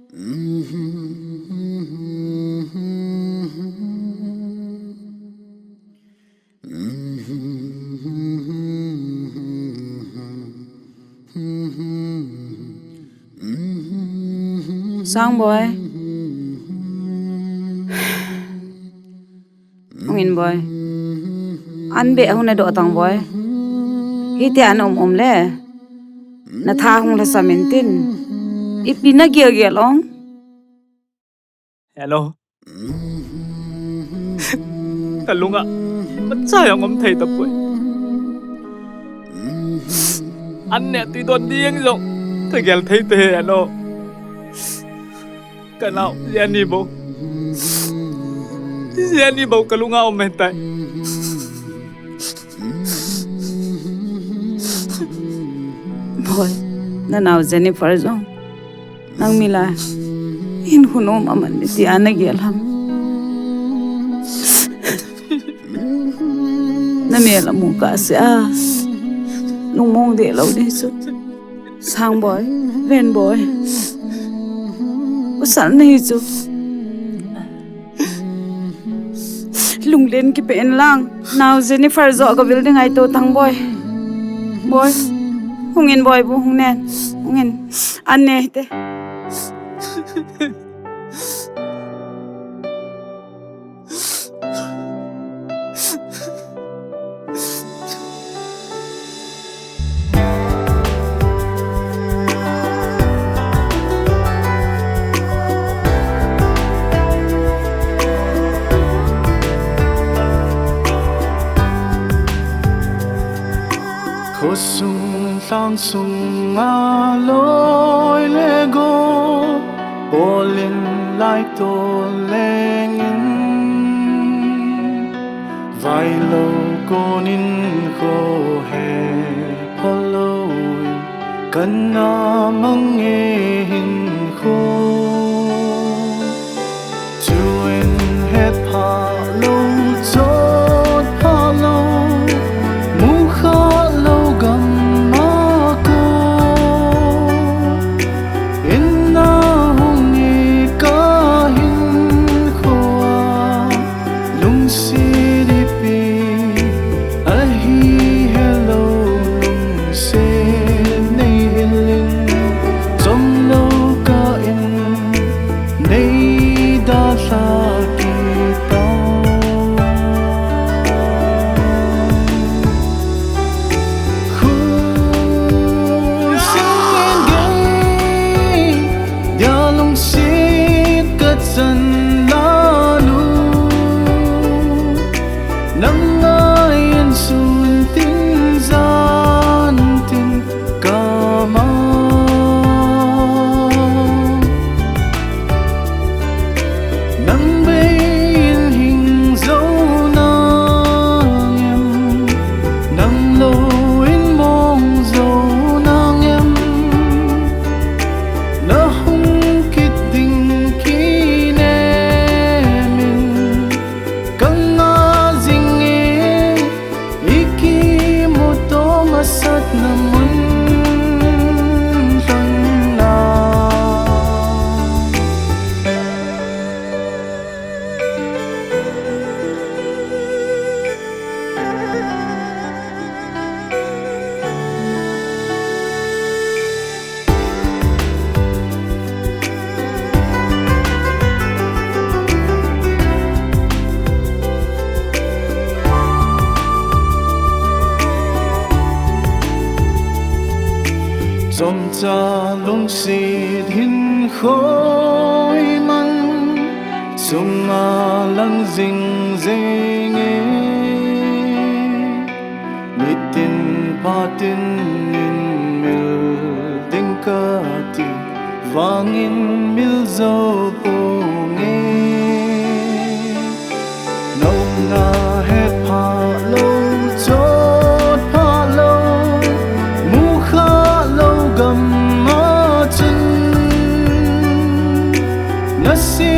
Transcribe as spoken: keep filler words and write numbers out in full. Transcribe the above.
Sangboi. Hung in boi. An beh hung na doh tang boi. Hiti an um um le. Na tha hung lhasam in tin. Ipi na gel gel ong. Hello. Ka lunga. Ka cha jong um thei tapoi. An ne tui don ding jong. Ka gel thei te hello. Ka nao, Jenny bou. Jenny bou ka lunga um hen tai. Boi, na nao Jennifer jong. Nang mi la. Hin hun um aman ni ti ana gel ham. Na mel amu kah se a. Lungmong deh lou ding chu. Sangboi, Venboi. Pasal nahi chu. Lunglen kipe in lang. Nao Jennifer jo ka vil ding ahi to tang boi. Boi. Hung in boi bu hung nen. Hung in. An ne te. Khosung lhang sunga loi le gou, polin lai to lengin, vailou konin kho he phalou in, kana mang e hin kho. Chuin het pha lou, chot pha lou, mu kha lou gam a ko. In na hung i ka hin kho a, lungset ipi ahi helou, lungset nei hil in, chom lou kah in. Nei dalha kit tau. Khun sung en gei, dia lungset ka chan lalu. Nang ngai in sun tin jan tin. Kama nang bei in hing jou nang em, nang lou in mong jou nang em, na hung kit ding kinem in ka ngah jing e. I kimuto masat na mun lhon la. Chomcha lungset hin khoi mang, sunga lang jing jing e. Nitin phatin in mil ding kati, vangin mil jou ponge. Na umna het pha lou, chot pha lou, mu kha lou gam a chun, na si